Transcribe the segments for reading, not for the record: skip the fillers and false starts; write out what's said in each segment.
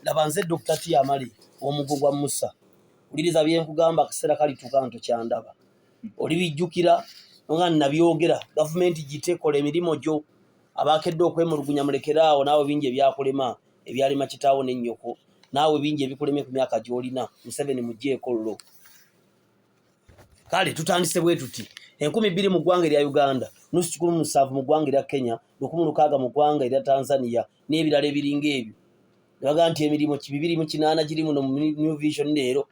Laba nze Dokita Tiyamale omugo gwa Musa. Wuliriza bye nkugamba, akaseera kalituuka nto kyandaba. Olibijjukira nga nabyogera. Gavumenti gite kola emirimu gyo. Abakedde okwemulugunya mulekere awo, naawe bingi ebyakulema, ebyalema kitaawo ne nnyoko. Naawe bingi ebikulemye ku myaka gy'olina. Museveni muggyeko llo. Kale tutandise bwe tuti. 2000 mu ggwanga erya Uganda, 650 mu ggwanga erya Kenya, 1060 mu ggwanga erya Tanzania n'ebirala ebiringa ebyo. Ne bagamba nti emirimu 208 giri muno mu New Vision leero.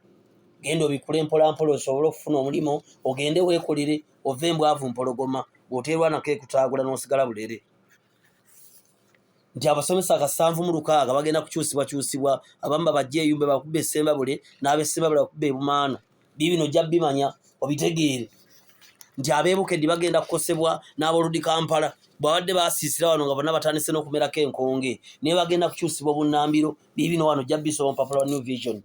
Genda obikule mpolampola osobole okufuna omulimu, ogende weekolere, ove embwavu mpologoma, bw'oteerwanako ekutaagula n'osigala bulere. Nti abasomesa 76 bagenda kukyusibwakyusibwa, abamu babajje eyumbe bakube Essembabule, n'ab'Essembabule bakube Ebumaana. Biibino ojja bimanya obitegeere nti ab'Ebukeddi bagenda kukosebwa n'ab'oludi Kampala bw'abadde basiisira wano nga bonna batandise n'okumerako enkonge, naye bagenda kukyusibwa obunnambiro. Biibino wano ojja bisoma omupapula wa New Vision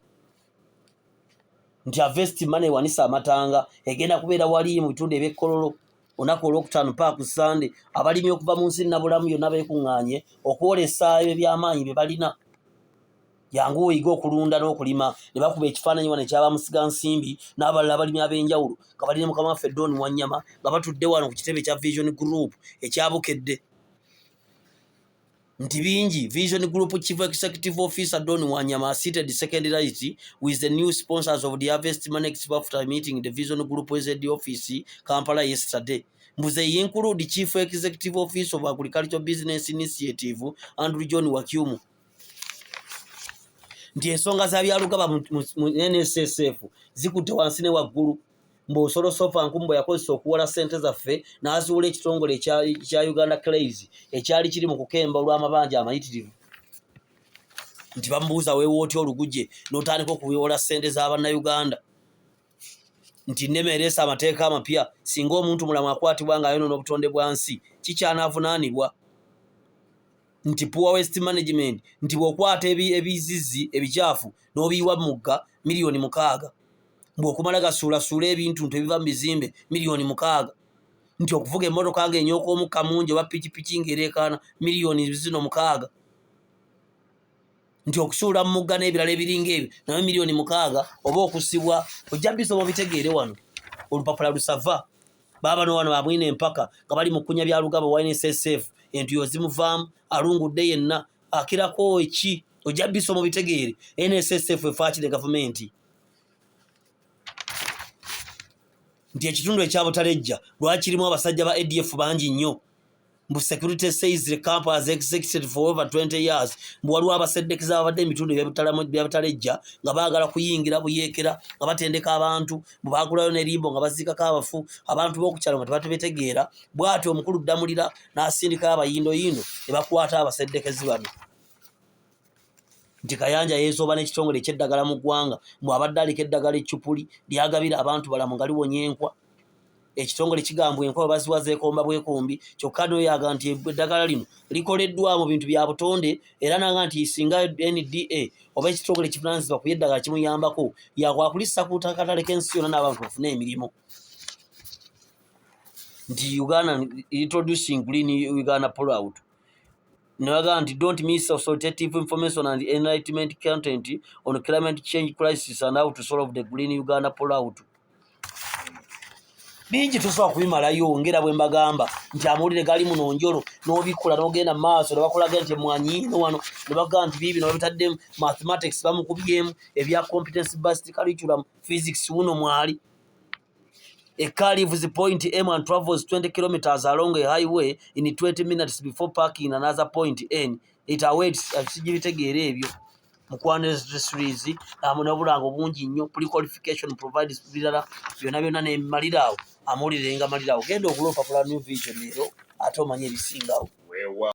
nti Harvest Money ewanise amatanga egenda kubeera wali mu bitundu eby'e Kololo olunaku olwokutaano paka ku Ssande. Abalimi okuva mu nsi nabulamu yonna beekuŋŋaanye okwolesa ebyamaanyi bye balina. Jangu oyige okulunda n'okulima. Ne bakuba ekifaananyi wano ekya bamusigansimbi n'abalala abalimi ab'enjawulo nga bali ne mukama waffe Don Wanyama nga batudde wano ku kitebe kya Vision Group ekya Bukedde. Nti bingi. Vision Group Chief Executive Officer Don Wanyama seated second right with the new sponsors of the Harvest Money Expo after meeting the Vision Group head office Kampala yesterday. Mbu they include Chief Executive Officer of Agricultural Business Initiative Andrew John Wakyumu. Nti ensonga za Byalugaba mu NSSF zikutte wansi ne waggulu. Mbu Osolosofa Nkumbo yakozesa okuwola ssente zaffe n'azuula ekitongole ekya Uganda Clays ekyali kiri mu kukemba olw'amabanja amayitirivu. Nti bamubuuza weewa otya oluguje n'otandika okuwola ssente za Bannayuganda. Nti NEMA ereese amateeka amapya, singa omuntu mulamu akwatibwa ng'ayonoona obutonde bwa nsi kikyanaavunaanibwa. Nti poor waste management, nti bw'okwata ebizizi ebikyafu n'obiyiwa mu mugga, 6 miliyoni. Mbu okumala gasuulasuula ebintu nti ebiva mu bizimbe, 6 miliyoni. Nti okuvuga emmotoka ng'enyooka omukka mungi oba pikipiki ng'ereekaana, zino 6 miliyoni. Nti okusuula mu mugga n'ebirala ebiringa ebyo nayo 6 miliyoni oba okusibwa. Ojja bisoma obitegeere wano olupapula lusava. Baabano wano bamwina empaka nga bali mu kunya Byalugaba wa NSSF, entuyo zimuvaamu, alungudde yenna akirako eki. Ojja bisoma obitegeere. NSSF efaakire gavumenti. Nti ekitundu ekya Butalejja lwakirimu abasajja ba ADF bangi nnyo. Mbu security says the camp has existed for over 20 years. Mbu waliwo abaseddekeza ababadde emitundu ebya Butalejja nga baagala kuyingira buyeekera nga batendeka abantu. Mbu baagulayo n'erimbo nga baziikako abafu, abantu b'oku kyalo nga tebatubetegeera. Bw'atyo omukulu Ddamulira n'asindikayo abayindoyindo ne bakwata abaseddekezi bano. Nti Kayanja yeesooba n'ekitongole ekyeddagala mu ggwanga. Mbu abadde aliko eddagala eccupuli lyagabira abantu balamu nga liwonya enkwa. Ekitongole kigambwa enkwa bwe baziwa zeekomba bwekombi, kyokka noyaga nti eddagala lino likoleddwa mu bintu bya butonde, era naga nti singa NDA oba ekitongole kivunaanyizibwa ku by'eddagala kimuyambako, yakwakulissa ku katale k'ensi yonna n'abantu bafune emirimu. Nti Uganda introducing Green Uganda Pullout. Ne bagamba nti don't miss authoritative information and enlightenment content on climate change crisis and how to solve the Green Uganda Pullout. Bingi tosobola kubimalayo, ngera bwe mbagamba nti amawulire gali muno njolo n'obikula n'ogenda mu maaso ne bakulaga nti emwanyi ino wano, ne bagamba nti biibino babitaddemu mathematics bamukubyemu ebya competence based curriculum, physics wuno mwali. A car leaves point M and travels 20 kilometers along a highway in 20 minutes before parking in another point N. It awaits. Sijibitegeera ebyo. Mukwano series n'obulango bungi nnyo, pre-qualification provides, birala byonna byonna ne malira awo. Amawulire nga malira awo. Genda ogula olupapula New Vision leero ate omanye ebisingawo.